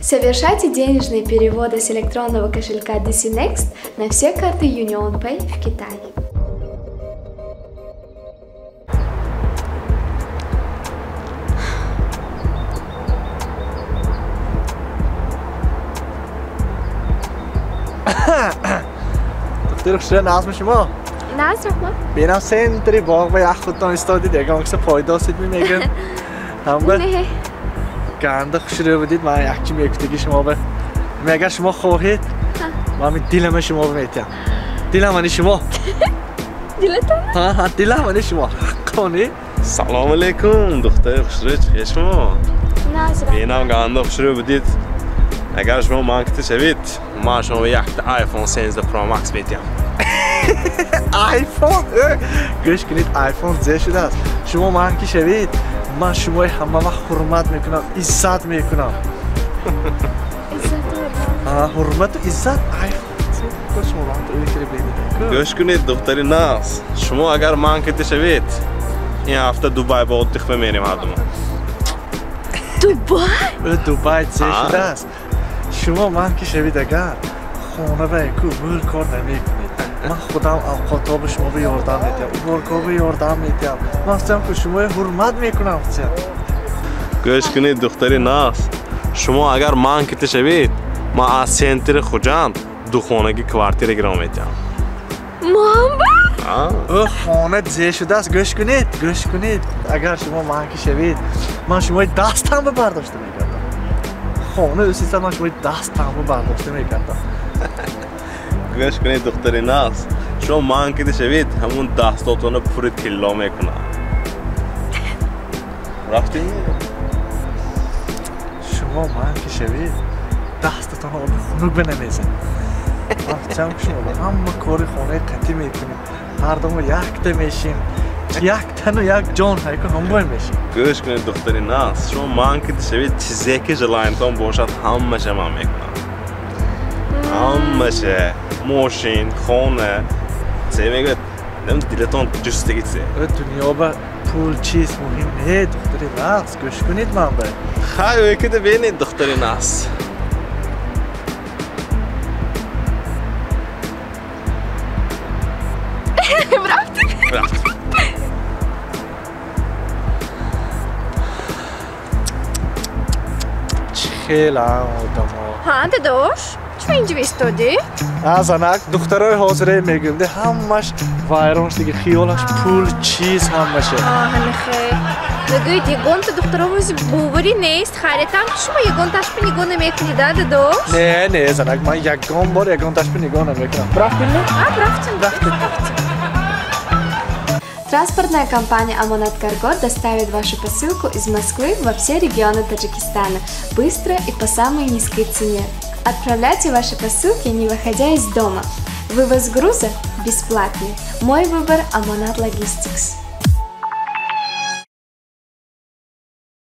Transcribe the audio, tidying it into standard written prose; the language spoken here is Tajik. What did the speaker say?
Совершайте денежные переводы с электронного кошелька DC Next на все карты UnionPay в Китае. Духтари хушрӯ, назми шумо? Наз, раҳмат. Бинам центри боғ ба як худтон истодид, ягон киса пайдо шуд мегӯям. Ҳамба ганда хушрӯ будид, ман якчи мегуфтаги шумо ба. Агар шумо хоҳед, ман дилама шумо метиҳам. Дилам ани шумо. Дилатон? Ҳа, дилам ани шумо. Ҳаққони. Салом алейкум, духтари хушрӯ, чӣ шумо? Наз, раҳмат. Бинам ганда хушрӯ будид. Агар шумо ман кита шавед, ман шумо якта iPhone 13 Pro Max метиҳам. iPhone? Гӯш кунед, iPhone зе шудааст. Шумо ман ки шавед, ман шумои ҳама вақт ҳурмат мекунам, иззат мекунам. Ҳурмату иззат iPhone. Шумо ман то Гӯш кунед, духтари нағз. Шумо агар ман кита шавед, ин ҳафта Дубай ба отдых мерем ҳардумо. Дубай? Дубай зе шудааст. Шумо ман ки шавед, агар хона ба яку мӯл кор намекунед. Ман худам авқотҳо ба шумо ёрдам медиҳам, уборкҳо ба ёрдам медиҳам. Ман гуфтам ки шуморо ҳурмат мекунам. Гӯш кунед, духтари нағз. Шумо агар ман кита шавед, ман аз центри Хуҷанд духонаги квартира гиром медиҳам. Ман ба? Ӯ хона зе шудааст. Гӯш кунед, гӯш кунед. Агар шумо ман ки шавед, ман шумои дастам ба бардошта мекардам. Хона ӯсиса, ман шумои дастам ба бардошта мекардам. Гӯш кунед, духтари нағз. Шумо ман кида шавед, ҳамун дастотонро пури тилло мекунам. Рафтем? Шумо ман ки шавед, дастатонро оби хунук бинамезед. Ман гуфтам ки шумо ҳама кори хонаи қатъӣ мекунед. Ҳардумо якта мешим. Як тану як ҷон ҳайку ҳамбой мешим. Гӯш кунед, духтари нағз. Шумо ман кида шавед, чизе ки желаниятон бошад, ҳамаша ман мекунам. Ҳамаша. Мошин, хона, се мегӯяд, дилатон ҷустаги се. Дунё ба пул чиз муҳим не, духтари нағз. Гӯш кунед ман ба. Хай, ӯ кида бинед, духтари нағз. Рафтем? Рафтем. Чӣ хелам одамо. Ҳа, дадош? Чӣ инҷо истодӣ? Занак, духтарои ҳозираи мегӯям, ҳамаш вайрон шудаги, хиёлаш пул, чиз ҳамаша. Ҳами хел. Мегӯед, ягонта духтаро боварӣ нест, хайратам ки шумо ягонташпа нигоҳ намекунед, а, дадош? Не, не, занак, ман ягон бор ягонташпа нигоҳ намекунам. Рафтем? Рафтем. Рафтем. Транспортная компания «Амонат Карго» доставит вашу посылку из Москвы во все регионы Таджикистана быстро и по самой низкой цене. Отправляйте ваши посылки, не выходя из дома. Вывоз груза бесплатный. Мой выбор – Амонат Логистикс.